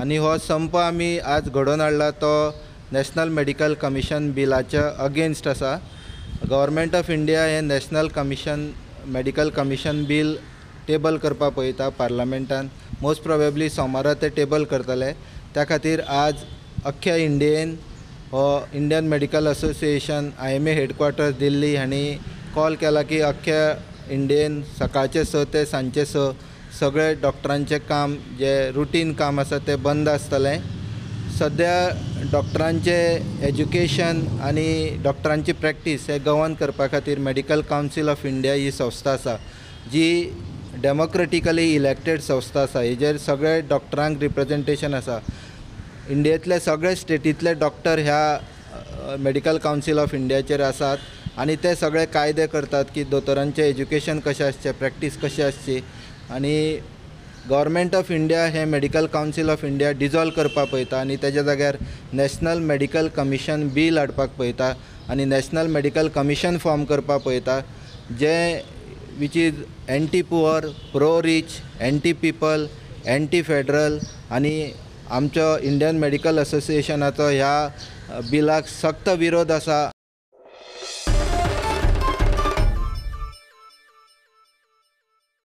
आनी हो संप आमी आज घडोवन हाडला तो नॅशनल मॅडिकल कमिशन बिलाच्या अगेन्स्ट आसा. गव्हर्मेंट ऑफ इंडिया हें national commission medical commission bill table करपाक पळयता पार्लमेंटान. मोस्ट प्रोबेबली सोमारा ते टेबल करतले. त्या खातीर आज अख्ख्या इंडियेन हो Indian medical association IMA headquarters Delhi हांणी कॉल केला की अख्ख्या इंडियेन सकाळचे 6 ते सांजचे 6 सगळे डॉक्टरांचें काम जे रुटीन काम आसा तें बंद आसतलें. सद्या डॉक्टरांचें एज्युकेशन आनी डॉक्टरांची प्रॅक्टीस हें गवर्न करपा खातीर मेडिकल कावन्सील ऑफ इंडिया ही संस्था आसा, जी डेमोक्रेटिकली इलेक्टेड संस्था आसा. हेजेर सगळे डॉक्टरांक रिप्रेजेंटेशन आसा. इंडियेंतले सगळे स्टेटींतले डॉक्टर ह्या मेडिकल कावन्सील ऑफ इंडियाचेर आसात आनी ते सगळे कायदे करतात की दोतोरांचें एज्युकेशन कशें आसचें, प्रॅक्टीस कशी आसची. आनी गव्हर्मेंट ऑफ इंडिया हें medical council of India dissolve करपाक पळयता आनी तेज्या जाग्यार नॅशनल मॅडिकल कमिशन बील हाडपाक पळयता आनी नॅशनल मॅडिकल कमिशन फॉर्म करपाक पळयता, जें which is anti poor, pro rich, anti people, anti federal. आनी आमचो इंडियन मॅडिकल असोसिएशनाचो ह्या बिलाक सक्त विरोध आसा.